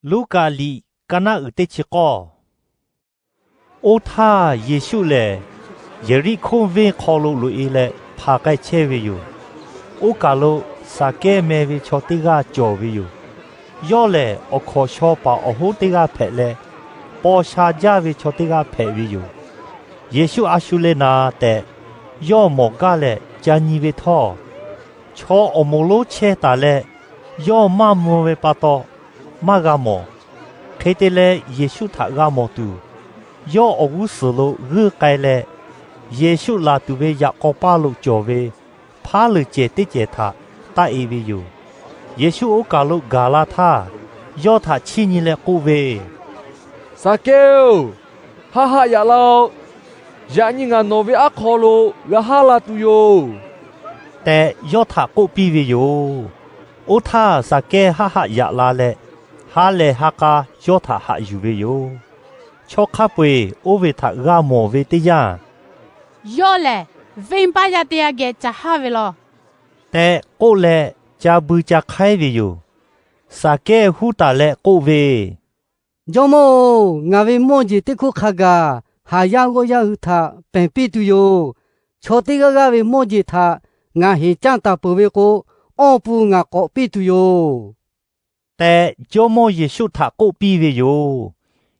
Luˉkaꞈ liꞈ ka naˆ uiˍ teˇ chi k'awˇ. Oˇ htaˇ Yeˍsuˆ lehˬ, Yeˍriˆhkoˇ venˇ hk'aw lo loꞈ-e leh hpanˍ k'ai chehˇ ve yoˬ. Oˇ kaˬ lo Saˍkehˇ meh ve chaw teˇ g'aˇ cawˬ ve yoˬ. Yawˇ lehˬ, awˬ hkawnˍ shaw paˍ awˬ hoˉ teˇ g'aˇ hpehꞈ leh, paw sha jaˇ ve chaw teˇ g'aˇ hpehꞈ ve yoˬ. Yeˍsuˆ a shu leh naˍ tehꞈ yawˇ mawˬ gaˇ leh ca nyi ve htawˇ, chaw awˬ moˍ lonˉ chehˇ taˍ leh, yawˇ maˇ mvuh ve pa taw maˇ g'a mawˬ. Hk'e te leh, Yeˍsuˆ htaꞈ g'a mawˬ tuˬ, yawˇ awˬ g'uˇ suhˍ lo g'uiˇ k'ai leh, Yeˍsuˆ laˬ tuˬ ve yaꞈ k'aw paˇ lo cawˬ ve hpaˉ luˬ cehˬ teˇ cehˬ htaꞈ taˆ-e ve yoˬ. Yeˍsuˆ oˇ kaˬ lo gaˬ la htaˇ, yawˇ htaꞈ chiˇ nyi leh k'oˆ ve, Saˍkehˇ-oˬ, haˆ haˆ yaꞈ laˇ-oˆ. Yaꞈ nyi ngaˬ nawˬ ve aˉ hk'aw lo g'a haˉ la tuˬ yoˬ tehꞈ, yawˇ htaꞈ k'oˆ piˇ ve yoˬ. Oˇ htaˇ Saˍkehˇ haˆ haˆ yaꞈ la leh, ha lehˬ ha k'a yawˇ htaꞈ haꞈ yuˬ ve yoˬ. Chaw hk'a peu-eˬ oˇ ve htaꞈ g'a mawˬ ve teˇ yanˇ, Yawˇ lehˬ, venˇbaˆ yaˇ teˇ g'aˇ geh ca haˉ ve law tehꞈ k'oˆ leh, ca bui ca hk'aiˉ ve yoˬ. Saˍkehˇ huˉ taˍ leh k'oˆ ve, Jawˇmawˇ-oˬ, ngaˬ ve mawˇ jeˬ teˇ hkoˇ hk'a gaˬ haˍ yaˇ g'awˇ yaˇ hui htaꞈ peˍ piˇ tuˬ yoˬ. Chaw teˇ g'aˇ g'aˇ ve mawˇ jeˬ htaꞈ ngaˬ heˍ caˇ taˍ peuˬ ve k'o, awˇ pun ngaˬ k'awꞈ piˇ tuˬ yoˬ tehꞈ, Jawˇmawˇ Yeˍsuˆ htaꞈ k'oˆ piˇ ve yoˬ.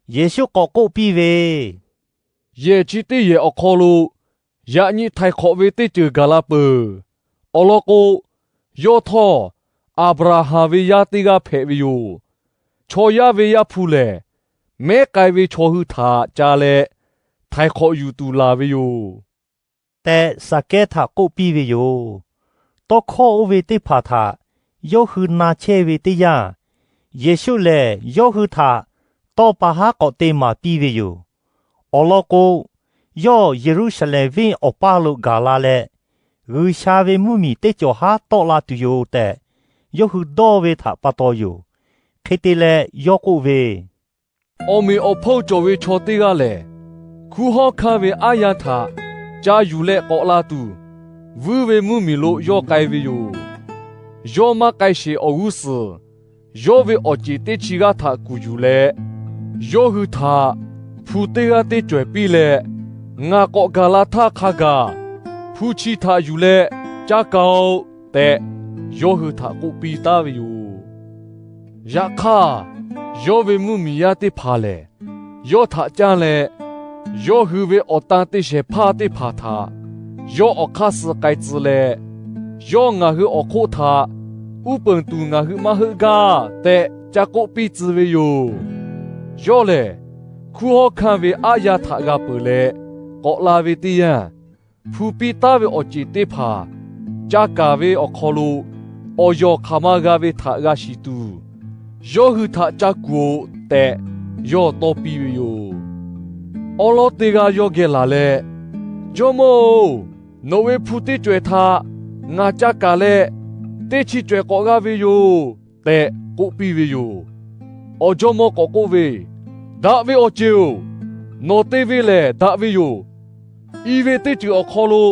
Yeˍsuˆ k'awꞈ k'oˆ piˇ ve, Yehˬ chi teˇ yehˬ awˬ hk'aw lo yaꞈ nyi htaiˍ hk'awꞈ ve teˇ ceuˬ gaˬ la peuˬ. Awˬ lawn k'o, yawˇ htawˇ Aˍbraˍhanˍ ve yaˇ teˇ g'aˇ hpehꞈ ve yoˬ. Chaw yaˇ ve Yaˇ hpu lehˬ, mehˉ k'ai ve chaw hui htaꞈ ca leh htaiˍ hk'awꞈ yuˬ tuˬ laˬ ve yoˬ tehꞈ, Saˍkehˇ htaꞈ k'oˆ piˇ ve yoˬ. Tawˇ hkawˇ oˇ ve teˇ hpaˍ htaꞈ yawˇ hui na chehˇ ve teˇ yanˇ, Yeˍsuˆ lehˬ yawˇ hui htaꞈ tawˇ pa haˉ k'awꞈ te maˍ piˇ ve yoˬ. Awˬ lawn k'o, yawˇ Yeˍruˆsaˍlehnˍ venˇ awˬ paˇ lo gaˬ la leh, G'uiˬsha ve mvuhˇmiˬ teˇ cawˬ haˉ tawˆ la tuˬ yoˬ tehꞈ, yawˇ hui dawˇ ve htaꞈ pa taw yoˬ. Hk'e te leh yawˇ k'oˆ ve, Awˬ meꞈ awˬ hponˇ cawˬ ve chaw teˇ g'aˇ lehˬ, hkunˉ hawˉ hkanˇ ve aˉ yanˇ htaꞈ ca yuˬ leh k'awꞈ la tuˬ, vuiˇ ve mvuhˇmiˬ lo yawˇ k'ai ve yoˬ. Yawˇ maˇ k'ai sheˍ awˬ g'uˇ suhˍ, yawˇ ve awˬ ceˬ teˇ chi g'aˇ htaꞈ kuˬ yuˬ leh, yawˇ hui htaꞈ hpu teˇ g'aˇ teˇ cawehˬ piˇ leh, Ngaˬ k'awꞈ gaˬ la htaˇ hk'a gaˬ hpu chi htaꞈ yuˬ leh ca kaˍ-oꞈ tehꞈ, yawˇ hui htaꞈ k'oˆ piˇ taˉ ve yoˬ. Yaꞈ hk'aˇ, yawˇ ve mvuhˇmiˬ yaˇ teˇ hpaˍ lehˬ, yawˇ htaꞈ caˇ leh, yawˇ hui ve awˬ tan te shehˍ hpaˇ teˇ hpaˍ htaꞈ yawˇ awˬ hk'aˇ suh k'ai tcuh leh, Yawˇ ngaˬ hui awˬ hk'oˆ htaꞈ uˉ peunˍ tuˬ ngaˬ hui maˇ heuˆ gaˇ tehꞈ ca k'oˆ piˇ tcuh ve yoˬ. Yawˇ lehˬ, hkunˉ hawˉ hkanˇ ve aˉ yanˇ htaꞈ g'a peuˬ leh k'awꞈ la ve teˇ yanˇ, hpu piˇ taˉ ve awˬ ceˬ teˇ hpaˍ ca kaˍ ve awˬ hk'aw lo awˬ yawˬ hk'aˬ ma g'a ve htaꞈ g'a shiˍ tuˬ, yawˇ hui htaꞈ ca kuˬ-oꞈ tehꞈ yawˇ tawˇ piˇ ve yoˬ. Awˉ lawˉ teˇ g'aˇ yawˇ geh laˬ leh, Jawˇmawˇ-oˬ, nawˬ ve hpu teˇ cawehˬ htaꞈ ngaˬ ca kaˍ leh, teˇ chi cawehˬ k'awꞈ g'a ve yoˬ tehꞈ k'oˆ piˇ ve yoˬ. Awˬ jawˇmawˇ k'awꞈ k'oˆ ve, Daꞈ ve awˬ ceˬ-oˬ, nawˬ te ve lehˬ daꞈ ve yoˬ. I ve teˇ ceuˬ awˬ hk'aw lo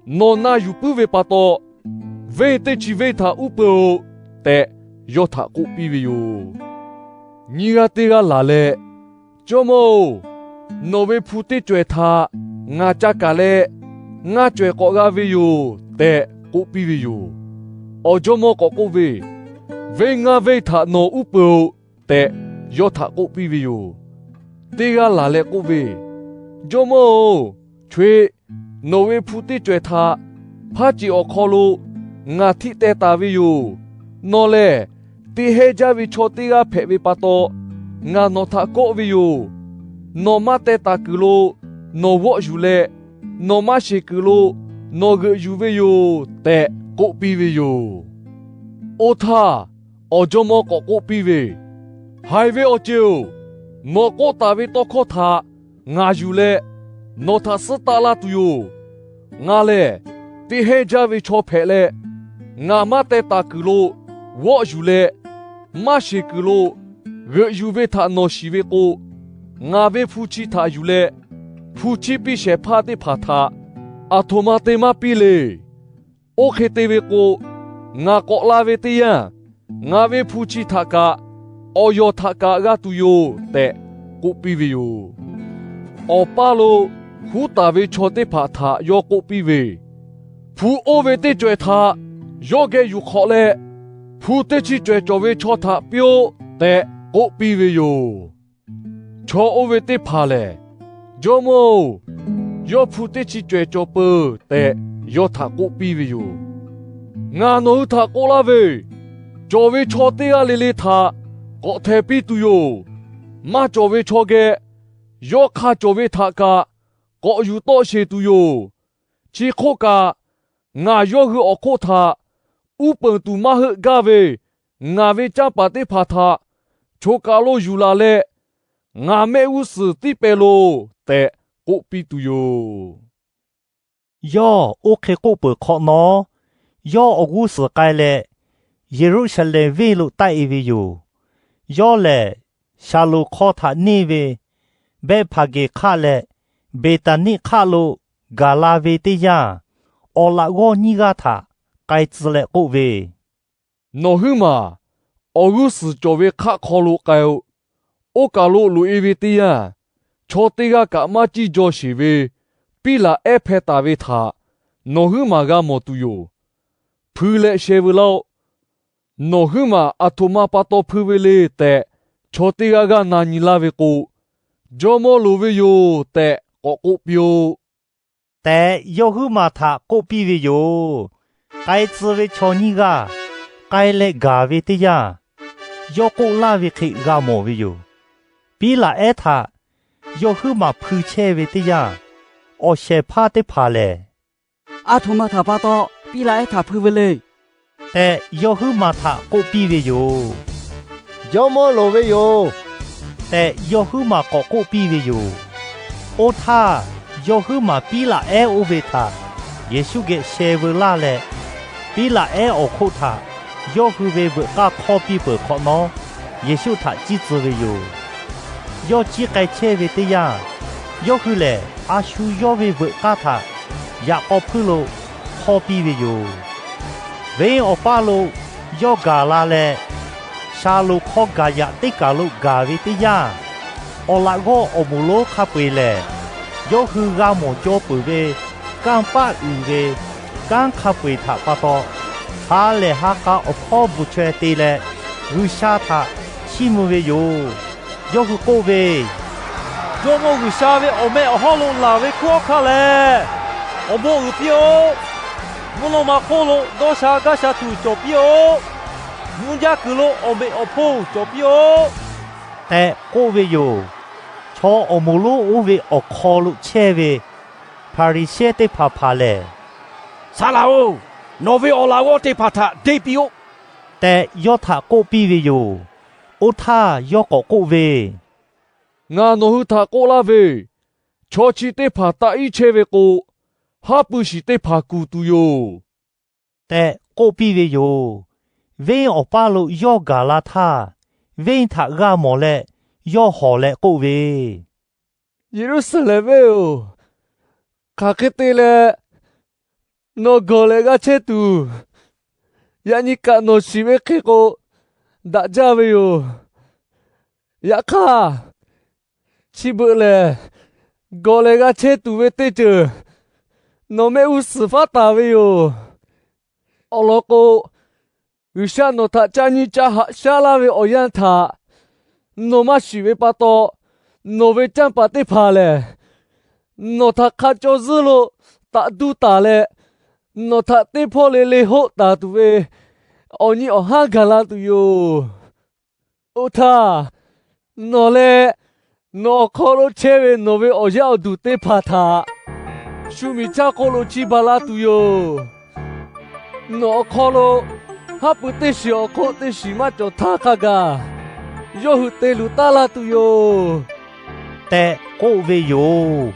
nawˬ na yuˬ puiˉ ve pa taw, venˇ teˇ chi venˇ htaꞈ uˉ peunˍ-oꞈ tehꞈ yawˇ htaꞈ k'oˆ piˇ ve yoˬ. Nyiˇ g'aˇ teˇ g'aˇ laˬ leh, Jawˇmawˇ-oˬ, nawˬ ve hpu teˇ cawehˬ htaꞈ ngaˬ ca kaˍ leh, ngaˇ cawehˬ k'awꞈ g'a ve yoˬ tehꞈ k'oˆ piˇ ve yoˬ. Awˬ jawˇmawˇ k'awꞈ k'oˆ ve, Venˇ ngaˇ venˇ htaꞈ nawˬ uˉ peunˍ-oꞈ tehꞈ yawˇ htaꞈ k'oˆ piˇ ve yoˬ. Teˇ g'aˇ laˬ leh k'oˆ ve, Jawˇmawˇ-oˬ, choeꞈ, nawˬ ve hpu teˇ cawehˬ htaꞈ hpaˉ ceꞈ awˬ hk'aw lo ngaˬ htiˆ teh taˍ ve yoˬ. Nawˬ lehˬ teˇ hehnˇ jaˇ ve chaw teˇ g'aˇ hpehꞈ ve pa taw, ngaˬ nawˬ htaꞈ kawˆ ve yoˬ. Nawˬ maˇ teh taˍ kuiˬ lo nawˬ vawˆ yuˬ leh, nawˬ maˇ sheˍ kuiˬ lo nawˬ g'euꞈ yuˬ ve yoˬ tehꞈ k'oˆ piˇ ve yoˬ. Oˇ htaˇ, awˬ jawˇmawˇ k'awꞈ k'oˆ piˇ ve, Haiˬ ve awˬ ceˬ-oˬ, nawˬ k'oˆ taˍ ve tawˇ hkawˇ htaꞈ ngaˬ yuˬ leh nawˬ htaꞈ suhˉ taˆ laˇ tuˬ yoˬ. Ngaˬ lehˬ teˇ hehnˇ jaˇ ve chaw hpehꞈ leh, ngaˬ maˇ teh taˍ kuiˬ lo vawˆ yuˬ leh, maˇ sheˍ kuiˬ lo g'euꞈ yuˬ ve htaꞈ nawˬ shiˍ ve k'o, ngaˬ ve hpu chi htaꞈ yuˬ leh hpu chiˇ piˇ shehˍ hpaˇ teˇ hpaˍ htaꞈ aˬ htoꞈ ma te maˇ piˇ le. Oˇ hk'e te ve k'o, ngaˬ k'awꞈ la ve teˇ yanˇ, ngaˬ ve hpu chi htaꞈ kaꞈ awˬ yawˬ htaꞈ kaꞈ g'a tuˬ yoˬ tehꞈ k'oˆ piˇ ve yoˬ. Awˬ paˇ lo huˉ taˍ ve chaw teˇ hpaˍ htaꞈ yawˇ k'oˆ piˇ ve, Hpu oˇ ve teˇ cawehˬ htaꞈ yawˇ geh yuˬ hk'awꞈ leh, hpu teˇ chi cawehˬ cawˬ ve chaw htaꞈ piˇ-oˆ tehꞈ k'oˆ piˇ ve yoˬ. Chaw oˇ ve teˇ hpaˍ lehˬ, Jawˇmawˇ-oˬ, yawˇ hpu teˇ chi cawehˬ cawˬ peuˬ tehꞈ yawˇ htaꞈ k'oˆ piˇ ve yoˬ. Ngaˬ nawˬ hui htaꞈ k'oˆ laˇ ve, cawˬ ve chaw teˇ g'aˇ le le htaꞈ k'awꞈ hteh piˇ tuˬ yoˬ. Maˇ cawˬ ve chaw geh yawˇ hk'a cawˬ ve htaꞈ kaꞈ k'awꞈ yuˬ tawˆ sheˍ tuˬ yoˬ. Chi hk'oˆ kaꞈ, ngaˬ yawˇ hui awˬ hk'oˆ htaꞈ uˉ peunˍ tuˬ maˇ heuˆ gaˇ ve ngaˬ ve canˇ paˍ teˇ hpaˍ htaꞈ choˬ kaˬ lo yuˬ laˬ leh, ngaˬ mehˆ g'uˇ suhˍ tiˉ pehˍ loˬ tehꞈ k'oˆ piˇ tuˬ yoˬ. Yawˇ oˇ hk'e k'oˆ peuˬ hk'awꞈ nawˉ, yawˇ awˬ g'uˇ suhˍ k'ai leh, Yeˍruˆsaˍlehnˍ venˇ lo taˆ-e ve yoˬ. Yawˇ lehˬ, Shaˍlonˍ hk'aw htaꞈ neˇ ve Behˇhpaˍgeˍ hk'aˆ leh Beˍtaˍniˆ hk'aˆ lo gaˬ la ve teˇ yanˇ, awˬ laꞈ g'awˇ nyiˇ g'aˇ htaꞈ k'ai tcuh leh k'oˆ ve, Nawˬ huiˉ maˬ awˬ g'uˇ suhˍ cawˬ ve hk'aˆ hk'aw lo k'ai-o. Oˇ kaˬ lo loꞈ-e ve teˇ yanˇ, chaw teˇ g'aˇ kaꞈ maˇ ciˇ jaw sheˍ ve Piˉlaꞈ ehˉ hpeh taˍ ve htaꞈ nawˬ huiˉ maˬ g'a mawˬ tuˬ yoˬ. Hpui leh sheh veu laˇ-oˆ. Nawˬ huiˉ maˬ aˬ htoꞈ ma pa taw hpui ve le tehꞈ chaw teˇ g'aˇ g'aˇ na nyi laˇ ve k'o, Jawˇmawˇ loˍ ve yoˬ tehꞈ k'awꞈ k'oˆ piˇ-oˆ tehꞈ, yawˇ huiˉ maˬ htaꞈ k'oˆ piˇ ve yoˬ. K'ai tcuh ve chaw nyiˇ g'aˇ k'ai leh gaˬ ve teˇ yanˇ, yawˇ k'oˆ laˇ ve hk'e g'a mawˬ ve yoˬ. Piˉlaꞈ ehˉ htaꞈ yawˇ huiˉ maˬ hpui chehˇ ve teˇ yanˇ, awˬ shehˍ hpaˇ teˇ hpaˍ lehˬ, Aˬ htoꞈ ma htaꞈ pa taw Piˉlaꞈ ehˉ htaꞈ hpui ve le tehꞈ, yawˇ huiˉ maˬ htaꞈ k'oˆ piˇ ve yoˬ. Jawˇmawˇ loˍ ve yoˬ tehꞈ, yawˇ huiˉ maˬ k'awꞈ k'oˆ piˇ ve yoˬ. Oˇ htaˇ, yawˇ huiˉ maˬ Piˉlaꞈ ehˉ oˇ ve htaꞈ Yeˍsuˆ geh sheh veu laˇ leh, Piˉlaꞈ ehˉ awˬ hk'oˆ htaꞈ yawˇ hui ve veuꞈ k'aˇ hk'awˇ piˇ peuˬ hk'awꞈ nawˉ, Yeˍsuˆ htaꞈ ciˇ tcuh ve yoˬ. Yawˇ ciˇ k'ai chehˇ ve teˇ yanˇ, yawˇ hui lehˬ a shu yawˇ ve veuꞈ k'aˇ htaꞈ yaꞈ k'aw hpuiˇ lo hk'awˇ piˇ ve yoˬ. Venˇ awˬ paˇ lo yawˇ gaˬ la leh, Shaˍlonˍ hk'aw gaˬ yaꞈ teˇ kaˬ lo gaˬ ve teˇ yanˇ, awˬ laꞈ g'awˇ awˬ moˍ lonˉ hk'a peu-eˬ lehˬ, yawˇ hui g'a mawˬ jaw peuˬ ve kanˇ paˆ uiˍ ve kanˉ hk'a peu-eˬ htaꞈ pa taw, ha lehˬ ha k'a awˬ hpawˇ bvuhˬ chaweh te leh G'uiˬsha htaꞈ chiˇ mvuh ve yoˬ. Yawˇ hui k'oˆ ve, Jawˇmawˇ G'uiˬsha ve awˬ meh awˬ hawˉ lo laˬ ve hkunˉ hawˉ hkanˇ lehˬ, awˬ bon uiˍ piˇ-oˆ. Mvuhˇ naw ma hk'oˆ lo dawˇ sha gaˇ sha tuˬ cawˬ piˇ-oˆ. Mvuhˇ jaˇ kuiˬ lo awˬ meꞈ awˬ hponˇ cawˬ piˇ-oˆ tehꞈ k'oˆ ve yoˬ. Chaw awˬ moˍ lonˉ oˇ ve awˬ hk'aw lo chehˇ ve Hpaˍriˍsehˇ teˇ hpaˍ hpaˍ lehˬ, Saˍ laꞈ-oˬ, nawˬ ve awˬ laꞈ g'awˇ teˇ hpaˍ htaꞈ deˇ piˇ-oˆ tehꞈ, yawˇ htaꞈ k'oˆ piˇ ve yoˬ. Oˇ htaˇ yawˇ k'awꞈ k'oˆ ve, Ngaˬ nawˬ hui htaꞈ k'oˆ laˇ ve, chaw chi teˇ hpaˍ taˆ iˉ chehˇ ve k'o, haˉ pui shiˍ teˇ hpaˍ kuˬ tuˬ yoˬ tehꞈ k'oˆ piˇ ve yoˬ. Venˇ awˬ paˇ lo yawˇ gaˬ la htaˇ, venˇ htaꞈ g'a mawˬ leh yawˇ hawˬ leh k'oˆ ve, Yeˍruˆsaˍlehnˍ venˇ-oˬ, hk'aˬ hk'e te leh nawˬ gawˬ leh g'a chehˇ tuˬ, yaꞈ nyi kaꞈ nawˬ shiˍ ve hk'e k'o, daꞈ jaˇ ve yoˬ. Yaꞈ hk'aˇ, chi beuꞈ lehˬ gawˬ leh g'a chehˇ tuˬ ve teˇ ceuˬ nawˬ mehˆ g'uˇ suhˍ faˉ taˍ ve yoˬ. Awˬ lawn k'o, G'uiˬsha nawˬ htaꞈ ca nyi ca haꞈ shaˉ laˇ ve awˬ yanˇ htaꞈ nawˬ maˇ shiˍ ve pa taw, nawˬ ve canˇ paˍ teˇ hpaˍ lehˬ, nawˬ htaꞈ hk'a caw zuhˇ lo taꞈ duˇ taˍ leh, nawˬ htaꞈ teˇ hpawˇ le le hoˆ taˍ tuˬ ve awˬ nyi awˬ haˉ gaˬ la tuˬ yoˬ. Oˇ htaˇ, nawˬ leh nawˬ awˬ hk'aw lo chehˇ ve nawˬ ve awˬ yaˇ awˬ duˬ teˇ hpaˍ htaꞈ shu miˬ chaˇ hk'oˆ lo chiˇ baˬ laˇ tuˬ yoˬ. Nawˬ awˬ hk'aw lo haˉ pui teˇ shiˍ awˬ hk'oˆ teˇ shiˍ maˇ cawˬ htaˇ hk'a gaˬ, yawˇ hui te luˬ taˉ laˇ tuˬ yoˬ tehꞈ k'oˆ ve yoˬ.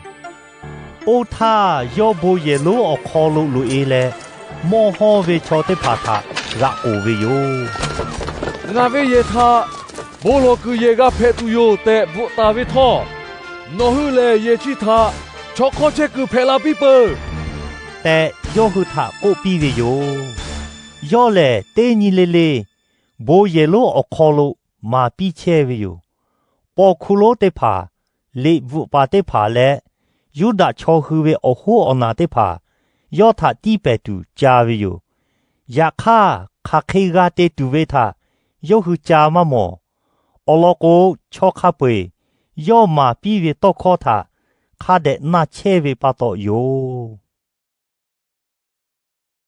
Oˇ htaˇ, yawˇ bon yehˬ lonˉ awˬ hk'aw lo loꞈ-e leh, mawˇ hawˇ ve chaw teˇ hpaˍ htaꞈ g'aꞈ k'oˍ ve yoˬ. Ngaˬ ve yehˬ htaꞈ bon lawˬ kuiˬ yehˬ g'a hpehꞈ tuˬ yoˬ tehꞈ bvuhꞈ taˍ ve htawˇ, nawˬ hui lehˬ yehˬ chi htaꞈ chaw hk'awˇ chehˇ kuiˬ hpehꞈ la piˇ peuˬ tehꞈ, yawˇ hui htaꞈ k'oˆ piˇ ve yoˬ. Yawˇ lehˬ teˇ nyi le le bon yehˬ lonˉ awˬ hk'aw lo maˍ piˇ chehˇ ve yoˬ. Paw hkuˇ lonˉ teˇ hpaˍ, liꞈ bvuhꞈ paˍ teˇ hpaˍ leh Yuˇdaꞈ chaw hui ve awˬ hoˉ awˬ naˬ teˇ hpaˍ yawˇ htaꞈ tiˇ pehˍ tuˬ ca ve yoˬ. Yaꞈ hk'aˇ, hk'aˬ hk'e g'a te tuˬ ve htaꞈ yawˇ hui ca maˇ mawˬ. Awˬ lawn k'o, chaw hk'a peu-eˬ yawˇ maˍ piˇ ve tawˇ hkawˇ htaꞈ hk'a dehꞈ na chehˇ ve pa taw yoˬ.